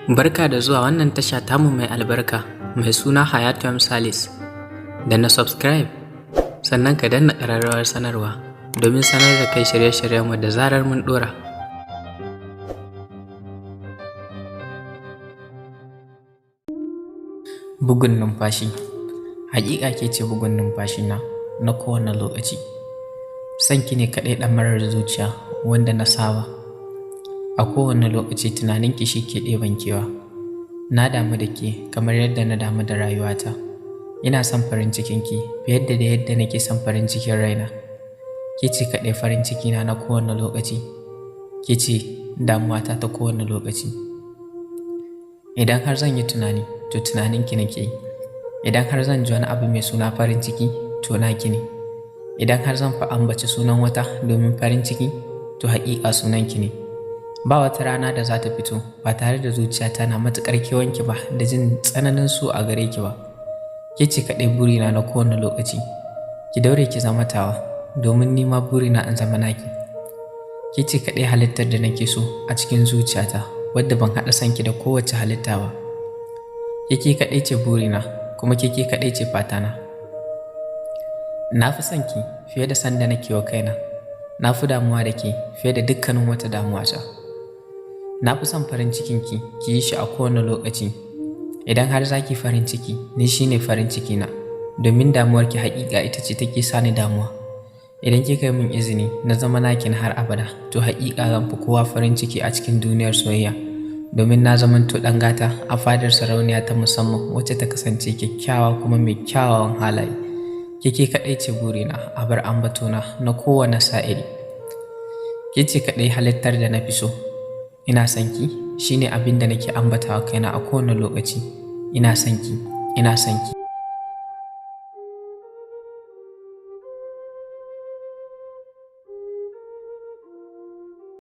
Barka da zuwa wannan tasha tamu mai albarka mai suna Hayatu M. Salis. Da na subscribe, sannan ka danna ƙararrawar sanarwa domin sanar da kai shirye-shiryenmu da zarar mun ɗora. Bugun numfashi. Haƙiƙa ke ce bugun numfashina na kowane lokaci. Son ki ne kaɗai ɗamarar zuciya wanda na saba. A kowane lokaci tunaninki shi ke ɗeban kewa. Na damu da ke kamar yadda na damu da rayuwata. Ina son farin cikinki fiye da yadda nake son farin cikin raina. Ke ce kaɗai farin cikina na kowane lokaci. Ke ce damuwata ta kowane lokaci. Idan har zan yi tunani, to tunaninki nake yi. Idan har zan ji wani abu mai suna farin ciki, to naki ne. Idan har zan fi ambaci sunan wata domin farin ciki, to haƙiƙa sunanki ne. Ba wata rana da za ta fito ba tare da zuciyata na matuƙar kewanki ba da jin tsananin so a gare ki ba. Ke ce kaɗai burina na kowane lokaci. Ki daure ki zama tawa domin ni ma burina in zama naki. Ke ce kaɗai halittar da nake so a cikin zuciyata wadda ban haɗa sanki da kowace halitta ba. Ke kaɗai ce burina kuma ke kaɗai ce fatana. Na fi son ki fiye da sanda nake wa kaina. Na fi damuwa da ke fiye da dukkanin wata damuwata. Na fi son farin cikinki ki yi shi a kowane lokaci. Idan har za ki farin ciki, ni shi ne farin cikina. Domin damuwarki haƙiƙa ita ce take sa ni damuwa. Idan kika yi min izini na zama naki na har abada, to haƙiƙa zan fi kowa farin ciki a cikin duniyar soyayya. Domin na zamanto ɗan gata a fadar sarauniya ta musamman wacce ta kasance kyakkyawa kuma mai kyawawan halaye. Ke kaɗai ce burina a bar ambatona na kowane sa'ili. Ke ce kaɗai halittar da na fi so. Ina son ki shine abin da nake ambatawa kaina a kowane lokaci. Ina son ki, ina son ki.